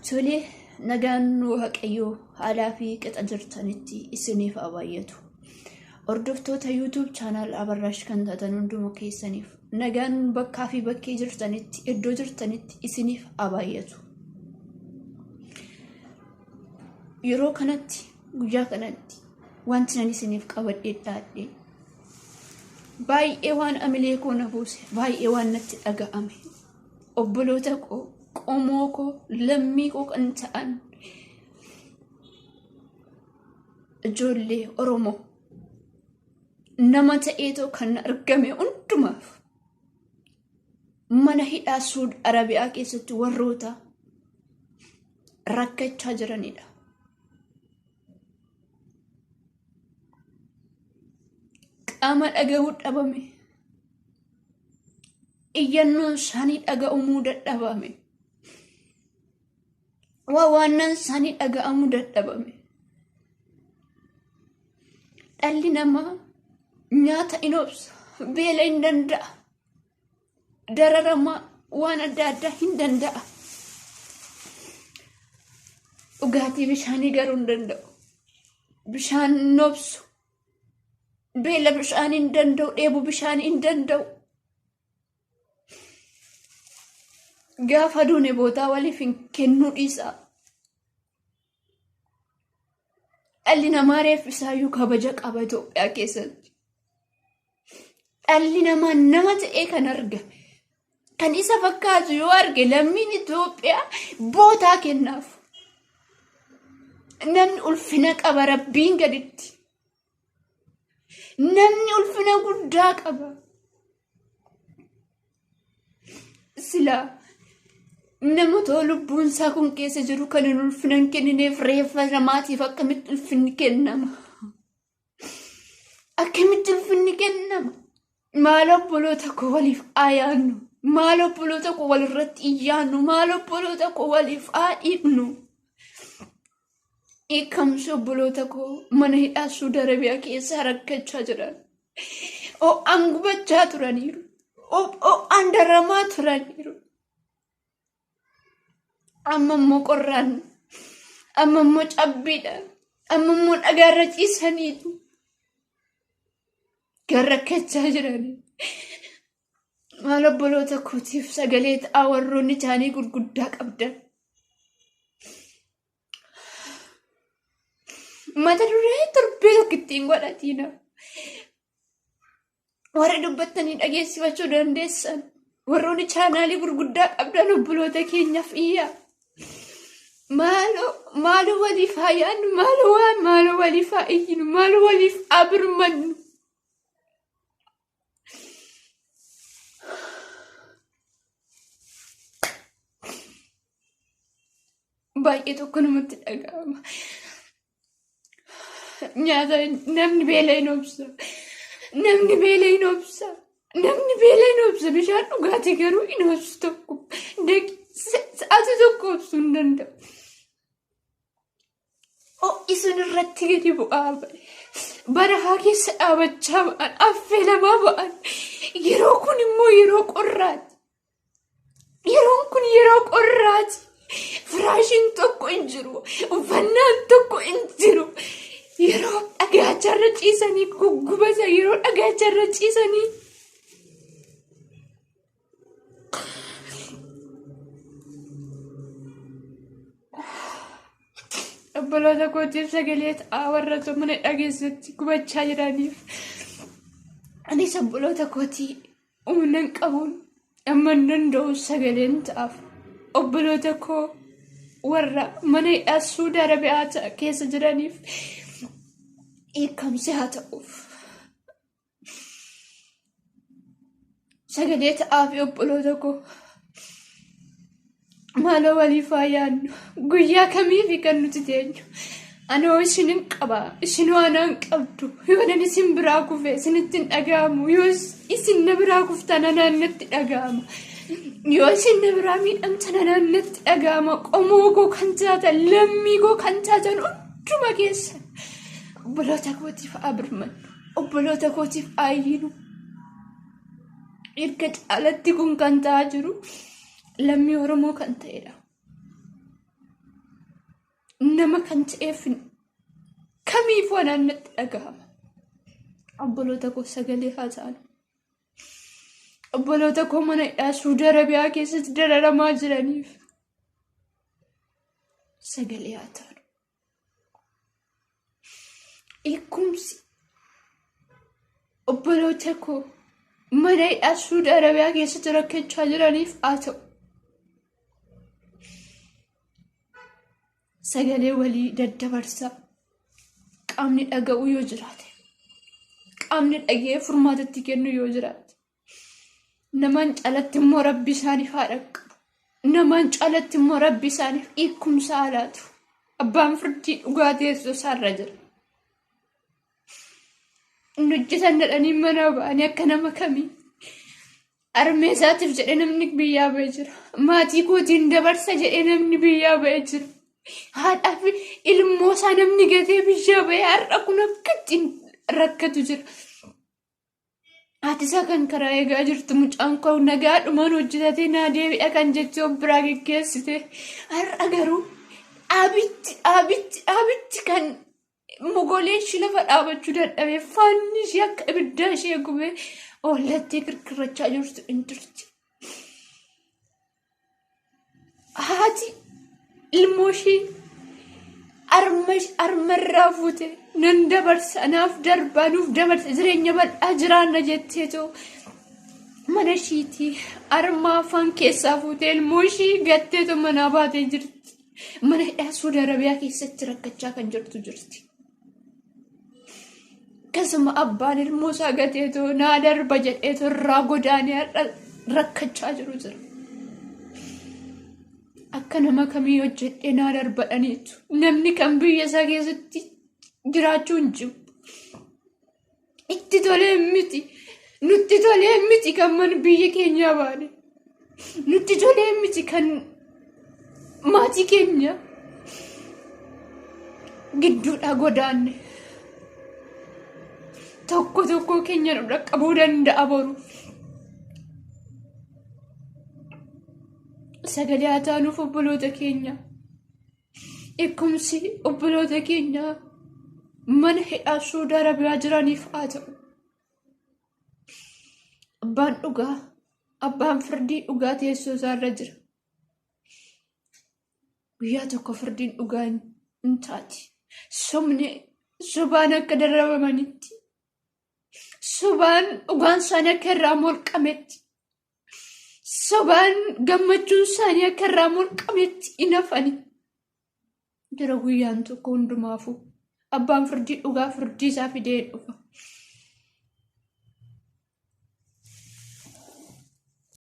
Tolee, nagaan Waaqayyoo haalaa fi qixa jirtanitti isiniif haa baay'atu. Hordoftoota YouTube channel Abarraash kan taatan hunduma keessaniif nagaan bakkaa fi bakkee jirtanitti iddoo jirtanitti isiniif haa baay'atu. Yeroo kanatti guyyaa kanatti wanti nan isiniif qabadhee dhaadhe baay'ee waan amilee koo na buuse, baay'ee waan natti dhaga'ame, obboloota koo, qomoo koo, lammii koo kan ta'an ijoollee Oromoo nama ta'eetoo kan argame hundumaaf mana hidhaa Suud Arabiyaa keessatti warroota rakkachaa jiranidha. Qaama dhaga'uu dhabame. Iyyannoon isaanii dhaga'umuu dadhabame. Wawaannaan isaanii dhaga'amuu dadhabame. Dhalli namaa nyaata in obsa, beela hin danda'a, dararama waan adda addaa hin danda'a. Dhugaatii bishaanii garuu hin danda'u. Bishaan hin obsu. Beela bishaanii hin danda'u, dheebuu bishaanii hin danda'u. Gaafa duune bootaa waliif hin kennuu dhiisaa. Dhalli namaa reeffi isaayyuu kabaja qaba Itoophiyaa keessatti. Dhalli namaa nama ta'ee kan argame, kan isa fakkaatu yoo arge lammiin Itoophiyaa bootaa kennaaf. Namni ulfina qaba Rabbiin gaditti. Namni ulfina guddaa qaba. Silaa nama too lubbuun isaa kun keessa jiru kan hin ulfina hin kennineef reeffa namaatiif akkamitti ulfinni kennama? Akkamitti ulfinni kennama? Maal obboloota koo waliif haa yaadnu? Maal obboloota koo walirratti iyyaannu? Maal obboloota koo waliif haa dhiibnu? Dheekkamsi obboloota koo mana hidhaa Suudi Arabiyaa keessa rakkachaa jiran. Ho'aan gubachaa turaniiru. Ho'aan daramaa turaniiru. Amma immoo qorraan, amma immoo cabbiidhaan, amma immoo dhagaarra ciisaniitu kan rakkachaa jirani. Maal obboloota kootiif sagalee ta'aa warroonni isaanii gurguddaa qabdan. Mata duree torbee tokko ittiin godhatiina. Warri dubbattanii dhageessifachuu dandeessan. Warroonni chaanaalii gurguddaa qabdan obboloota keenyaaf iyyaa. Maaloo maaloo waliif haa yaadnu, maaloo waan maaloo waliif haa iyyinu, maaloo waliif haa birmannu. Baay'ee tokko namatti dhaga'ama. Nyaata namni beela hin obsa. Namni beela hin obsa. Namni beela hin obsa. Bishaan dhugaatii garuu hin obsu tokko. Sa'aatii tokko obsuu hin danda'u. Ho'i sun irratti gadi bu'aa ba'e. Barahaa keessa dhaabachaa ba'an, affeelamaa ba'an. Yeroo kun immoo yeroo qorraati. Yeroon kun yeroo qorraati. Firaashiin tokko hin jiru. Uffannaan tokko hin jiru. Yeroo dhagaacharra ciisanii guggubatan, yeroo dhagaacharra ciisanii obboloota kootiif sagalee ta'aa warra mana dhageessatti gubachaa jiraniif. Anis obboloota kootii humna hin qabuun amma hin danda'u sagaleen ta'aaf. Obboloota koo warra mana hidhaa Suudi Arabiyaa ta'a keessa jiraniif hiikamsi haa ta'uuf. Sagalee ta'aa fi obboloota koo maaloo waliif haa yaadnu. Guyyaa kamiifi kan nuti teenyu. Anoo isinin qaba, isinoo anaan qabdu. Yoo nan isin biraa kufe isinitti hin dhaga'amu. Yoo isin na biraa kuftan anaan natti dhaga'ama. Yoo isin na biraa miidhamtan anaan natti dhaga'ama. Qomoo koo kan taatan, lammii koo kan taatan hunduma keessan. Obboloota kootiif haa birmannu. Obboloota kootiif haa iyyinu. Erga caalatti kun kan ta'aa jiru lammii Oromoo kan ta'edha. Nama kan ta'eef kamiifuu anaan natti dhagahama. Obboloota koo sagalee haa ta'an. Obboloota koo mana hidhaa Suudi Arabiyaa keessatti dararamaa jiraniif sagalee haa ta'an. Eegumsi obboloota koo mana hidhaa Suudi Arabiyaa keessatti rakkachaa jiraniif haa ta'u. Sagalee walii daddabarsaa qaamni dhaga'u yoo jiraate, qaamni dhaga'ee furmaatatti kennu yoo jiraate, namaan caalatti immoo rabbi isaaniif haa dhaqqabu. Namaan caalatti immoo rabbi isaaniif hiikumsa haa laatu. Abbaan firdii dhugaa teessoo isaarra jira. Inni hojjetan dhadhanii mana ba'anii akka nama kamii. Harmee isaatiif jedhee namni biyyaa ba'ee jira. Maatii kootiin dabarsa jedhee namni biyyaa ba'ee jira. Haadhaa fi ilmoo isaa namni gatee biyyaa ba'ee har'a kun akka ittiin rakkatu jira. Haati isaa kan karaa eegaa jirtu mucaan koo nagaadhumaan hojjetatee naa deebi'a kan jechuu of biraa geggeessite. Har'a garuu dhaabitti dhaabitti dhaabitti kan mogolee ishii lafa dhaabachuu dadhabee faanni ishee akka ibiddaa ishee gubee oollattee kirkirrachaa jirtu hin jirti. Haati ilmoo ishee armarraa fuute nan dabarsa naaf darbaa nuuf dabarsa jireenya bal'aa jiraanna jetteetoo mana ishiitii armaa afaan keessaa fuutee ilmoo ishii gatteetoo manaa baatee jirti. Mana hidhaa Suudi Arabiyaa keessatti rakkachaa kan jirtu jirti. Akkasuma abbaan ilmoo isaa gateetoo naa darba jedheetoo irraa godaanee har'a rakkachaa jiru jira. Akka nama kamii hojjedhee naa darbadhaniitu. Namni kan biyya isaa keessatti jiraachuu hin jiru. Itti tolee miti. Nutti tolee miti kan mana biyya keenyaa baane. Nutti tolee miti kan maatii keenya gidduudhaa godaanne. Tokko tokko keenya nu dhaqqabuu danda'a boru. Sagalee haa taanuuf obboloota keenya. Eegumsi obboloota keenya mana hidhaa Suudi Arabiyaa jiraniif haa ta'u. Abbaan dhugaa, abbaan firdii dhugaa teessoo isaarra jira. Guyyaa tokko firdiin dhugaa hin taati. Sobni sobaan akka darabamanitti, sobaan dhugaan isaanii akka irraa molqametti, Sobaan gammachuun isaanii akka irraa mulqametti hin hafani. Jira guyyaan tokko hundumaafuu abbaan firdii dhugaa firdii isaa fidee hin dhufa.